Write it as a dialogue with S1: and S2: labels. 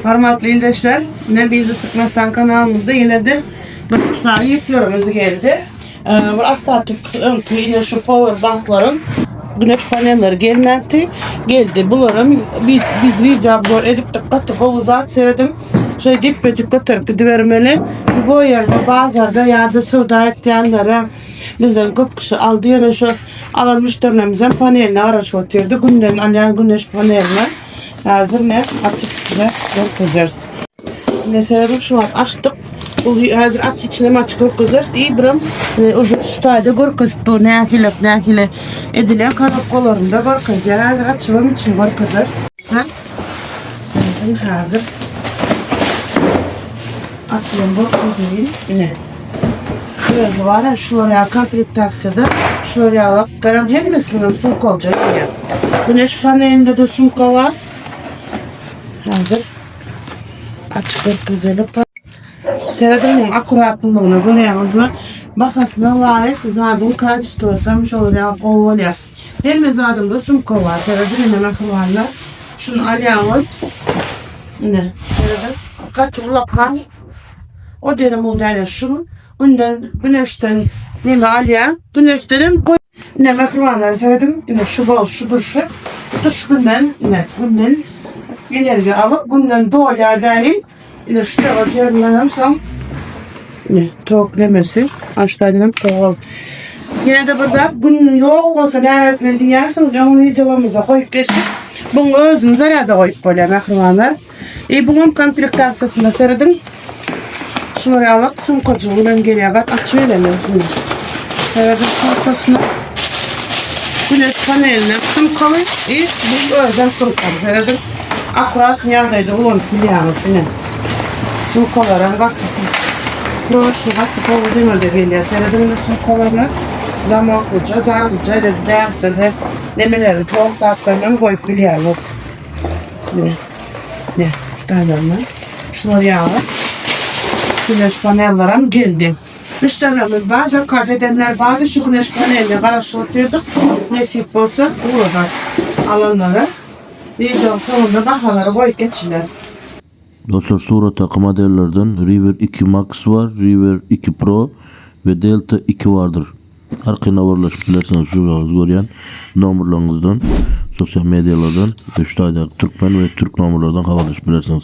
S1: Hormatly ildeşler, ine Biznes Türkmenistan kanalymyzda ýene-de bir sany ýüklerimiz geldi. Ee, bir astatyk öňki ine şu power banklaryň güneş panelleri gelmänti. Geldi. Bularam biz, biz video obzor edipdik. Gaty gowy zat seredin. Şöyle depbejik göterip gidibermeli. Bu ýerde bazarda ýa-da söwda etýänlere bizden köp kişi aldy. Ýöne şu alan müşderilerimizden paneline garaşyp otyrdy. Günden alýan güneş paneline. Häzir ne açyp size görkezeris. Ne seredip şu wagt açdyk. Bu häzir aç içine açyp görkezeris. İyi birim e, uje şu taýda görkezip dur nähili nähili edilen korobkalarynda görkezýär. Häzir açybam içini görkezeris. Ha? Seredin häzir. Açybam görkezeýin. Ine. Özi bar ya şular ýaly komplektasiýada şular ýaly garam hemmesiniň sumka olacak diýýär. Güneş panelinde de sumka bar. Hazır. Açyk görkezeli. Seredin muň akkuratlygyna görýäňizmi? Bahasyna laýyk zadyň kaçestwosy hem şolar ýaly gowy bolýar. Hemme zadynda sumka bar. Seredin ine mähribanlar. Şuny alýaňyz. Ine, seredin. Gaty ulakan. O deri mum däl şu günden güneşden neme alýa. Güneşden hem goý. Ine mähribanlar serediň. Ine şu bol şu durşy. Tutuş günden ine günden energiýa alyp günden dolýar däli. Ine şu tarafa ýerinden soň ine tok nemesi. Aşdaýdan hem tok alyp. Ýene-de bir zat gün ýok bolsa näme etmeli diýýärsiňiz. Öň wideolarymyzda goýup geçdik. Buň özüni zarýada goýup bolýar mähribanlar. E buňam komplektasiýasyna serediň. Şular ýaly sumkajygy bilen gelýär. Gat açyp bereli. Serediň sumkasyna. Güneş paneline sumkaly. E bu özem sumkaly. Serediň. Akkurat ýagdaýda ulanyp bilýäňiz ine. Sumkalaram gaty proçny gaty gowy demerde gelýär. Serediň ine sumkalaryna. Zamoklyja, zatlyja edip bärsede nemeleri tok zatlaryny goýup bilýäňiz. Ne? Ne? Şu Şular ýaly. Güneş panellerim geldi. Müşderilerimiz bar, zakaz edenler bardy. Şu güneş paneline garaşyp otyrdyk. Nesip bolsa ugradan alanlara videonun sonunda bahalary goýup geçiler.
S2: Dostlar suratdaky modellerden River 2 Max bar, River 2 Pro we Delta 2 bardyr. Arkaýyn habarlaşyp bilersiňiz şu görýän nomerlaryňyzdan, sosial medialardan we şu taýdaky türkmen we türk nomerlerden habarlaşyp bilersiňiz.